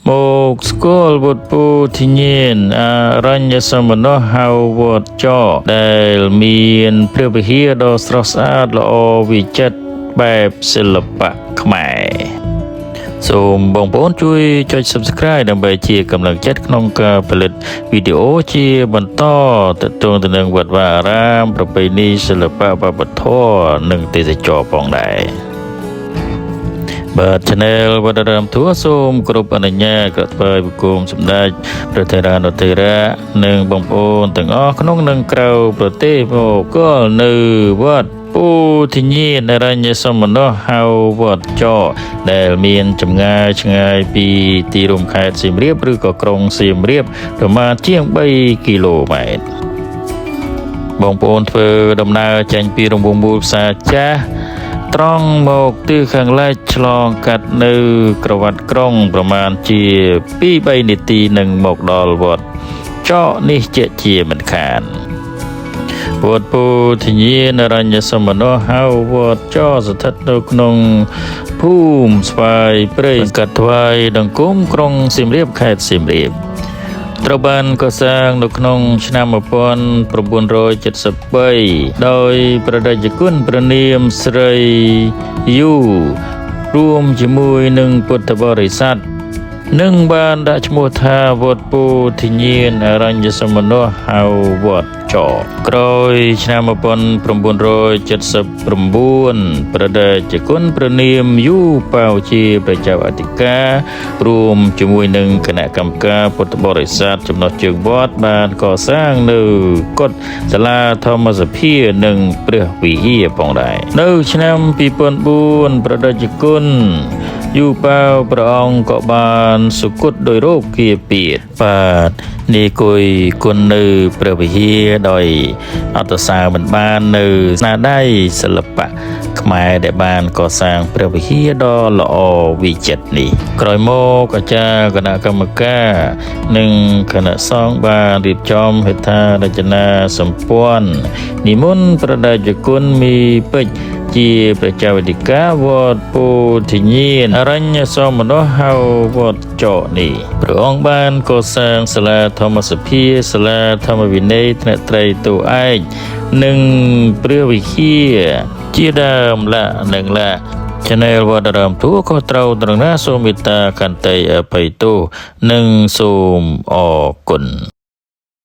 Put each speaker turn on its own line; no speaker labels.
មកស្គាល់វត្តពោធិញ្ញាណអរញ្ញសមណោះហៅវត្តចកដែលមានព្រះវិហារដ៏ស្រស់ស្អាតល្អវិចិត្របែបសិល្បៈខ្មែរសូមបងប្អូនជួយចុច Subscribe ដើម្បីជាកម្លាំងចិត្តក្នុងការផលិតវីដេអូជាបន្តទាក់ទងទៅនឹងវត្តវាអារាមប្រពៃណីសិល្បៈវប្បធម៌និងទេសចរណ៍ផងដែរបាទ Channel វត្តអារាមធัวសូមគ្រប់អនុញ្ញាតក្រាបថ្វាយបង្គំសម្ដេចព្រះថេរានុថេរៈនិងបងប្អូនទាំងអស់ក្នុងនិងក្រៅប្រទេសមកគាល់នៅវត្តពោធិញ្ញាណរញ្ញសមណោះហៅវត្តចកដែលមានចម្ងាយឆ្ងាយពីទីរួមខេត្តសៀមរាបឬក៏ក្រុងសៀមរាបប្រមាណជាង3គីឡូម៉ែត្របងប្អូនធ្វើដំណើរចេញពីរង្វង់មូលផ្សារចាស់ត្រង់មកទិសខាងលិចឆ្លងកាត់នៅក្រវ៉ាត់ក្រុងប្រមាណជា2-3នាទីនឹងមកដល់វត្តចកនេះជាជាមិនខានវត្តពោធិញ្ញាណរញ្ញសមណោះហៅវត្តចកស្ថិតនៅក្នុងភូមិស្វាយព្រៃកាត់ថ្វាយដង្គមក្រុងសៀមរាបខេត្តសៀមរាបត្រូវបានកសាងនៅក្នុងឆ្នាំ1973ដោយព្រះតេជគុណព្រះនាមស្រីយូរួមជាមួយនឹងពុទ្ធបរិស័ទនិងបានដាក់ឈ្មោះថាវត្តពោធិញ្ញាណអរញ្ញសមណោះហៅវត្តចកក្រោយឆ្នាំ1979ព្រះតេជគុណព្រះនាមយូប៉ាវជាព្រះចៅអធិការរួមជាមួយនឹងគណៈកម្មការពុទ្ធបរិស័ទចំណុះជើងវត្តបានកសាងនៅកុដិសាលាធម្មសភានិងព្រះវិហារផងដែរនៅឆ្នាំ2004ព្រះតេជគុណយូប៉ាវព្រះអង្គក៏បានសុគតដោយរោគាពាធបាទនេះគយគុណនៅព្រះវិហារដោយអត្តសើមិនបាននៅស្នាដៃសិល្បៈខ្មែរដែលបានកសាងព្រះវិហារដ៏ល្អវិចិត្រនេះក្រោយមកអាចារ្យគណៈកម្មការនិងគណៈសង្ឃបានរៀបចំហេដ្ឋារចនាសម្ព័ន្ធនិមន្តព្រះតេជគុណមីពេជ្រជាព្រះចៅអធិការវត្តពោធិញ្ញាណអរញ្ញសមណោះហៅវត្តចកនេះព្រះអង្គបានកសាងសាលាធម្មសភាសាលាធម្មវិន័យថ្នាក់ត្រីតួឯកនិងព្រះវិហារជាដើមលៈនិងលៈ Channel វត្តអារាមទូក៏ត្រូវត្រង់ណាសូមមេត្តាខន្តីអភ័យទោសនិងសូមអរគុណ។